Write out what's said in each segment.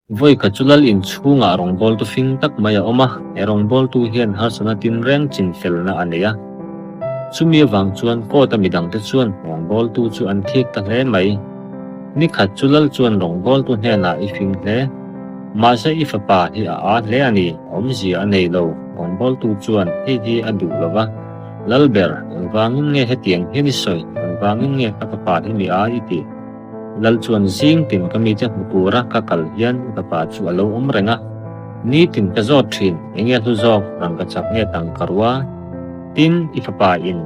Vawikhat chu lal in chhungah rawngbawltu fing tak mai a awm a, he rawngbawltu hian harsatna tinreng chinfelna a nei a. Chumi avang chuan court a midangte chuan rawngbawltu chu an thik ta hle mai. Nikhat chu lal chuan rawngbawltu hnenah i fing hle. Mahse i fapa hi a aa hle a ni, awmzia a nei lo, rawngbawltu chuan hei hi a duh lo va. Lalber, engvangin nge hetiang hian i sawi? Engvangin nge ka fapa hi mi aa i tih? Lal chuan zing tin ka mite hmu tura ka kal hian i fapa chu a lo awm reng a. Nitin ka zawt thin, enge hlu zawk, rangka chak nge tangka rua? Tin, i fapa in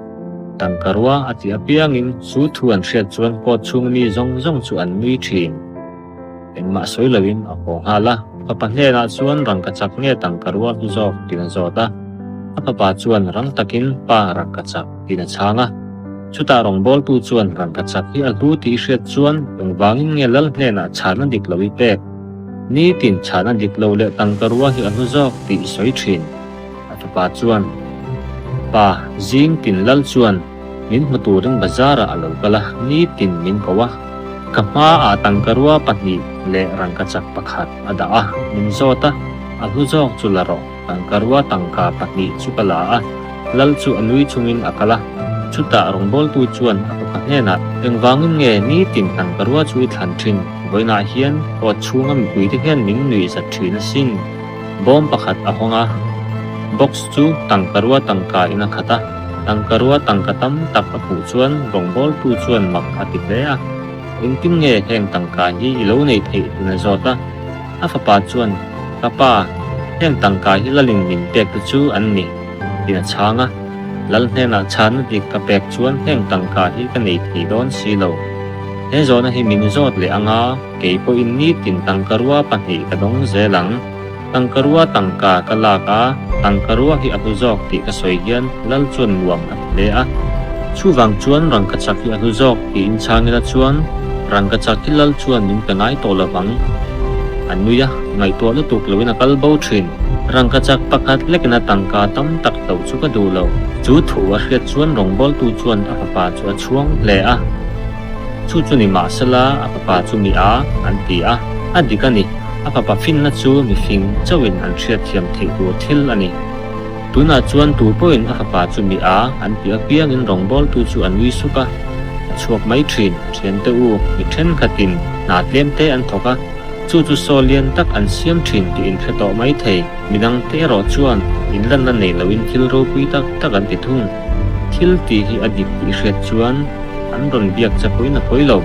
tangka rua a tih apiangin chu thu an hriat chuan court chhung mi zawng zawng chu an nui thin. Engmah sawi loin a haw nghal a. Fapa hnenah chuan rangka chak nge tangka rua hlu zawk tiin a zawt a. A fapa chuan rang takin pa rangka chak tiin a chhang a. Chutah rawngbawltu chuan rangkachak hi a hlu tih i hriat chuan engvangin nge lal hnenah chhana dik lo i pek? Nitin chhana dik lo leh tangka rua hi a hlu zawk tih i sawi thin. A fapa chuan, Pa, zing tin lal chuan min hmu turin bazarah a lo kal a, nitin min ko a. Ka hmaah tangka rua pahnih leh rangkachak pakhat a dah a, min zawt a, a hlu zawk chu la rawh. Tangka rua tangka pahnih chu ka la a, lal chu a nui chungin a kal a. Chutah rawngbawltu chuan a fapa hnenah, Engvangin nge nitin tangka rua chu i thlan thin? Vawiinah hian kawt chhunga mipuite hian min nuih zat thin asin. Bawm pakhat a hawng a, box chu tangka rua tangka in a khat a. Tangka rua tangka tam tak a hmuh chuan rawngbawltu chuan mak a ti hle a, Engtin nge heng tangka hi i lo nei theih? tiin a zawt a. A fapa chuan, Ka pa, heng tangka hi lalin min pek te chu an ni, tiin a chhang a. Lal hnenah chhanna dik ka pek chuan heng tangka hi ka nei thei dawn si lo. He zawhna hi min zawt leh anga kei pawhin nitin tangkarua pahnih ka dawng zel ang. Tangkarua tangka ka lak a, tangkarua hi a hlu zawk tih ka sawi hian lal chuan nuam a ti hle a. Chuvang chuan rangkachak hi a hlu zawk tiin chhang ila chuan rangkachak hi lal chuan min pe ngai tawh lovang. A nui a, ngaihtuah lutuk loin a kal bo thin. Rangkachak pakhat lekin a tangka tam tak hloh chu ka duh lo. Chu thu a hriat chuan rawngbawltu chuan a fapa chu a chhuang hle a. Chu chu ni mahsela a fapa chu mi a, an ti a. A dik a ni. A fapa finna chu mifing chauhin an hriatthiam theih tur thil a ni. Tunah chuan tu pawhin a fapa chu mi a an tih apiangin rawngbawltu chu a nui suk a, a chhuak mai thin. Thiante u, mi thenkhatin hna tlem te an thawk a, chu chu saw lian tak an siam thin tih in hre tawh mai thei. Midangte erawh chuan inlanna nei loin thil ropui tak tak an ti thung. Thil tih hi a dik tih hriat chuan an rawn biak che pawhin a pawi lo.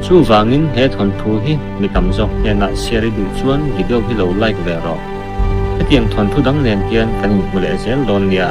Chuvangin he thawnthu hi mi tam zawk hnenah share i duh chuan video hi lo like ve rawh. Hetiang thawnthu dang nen hian kan inhmu leh zel dawn nia.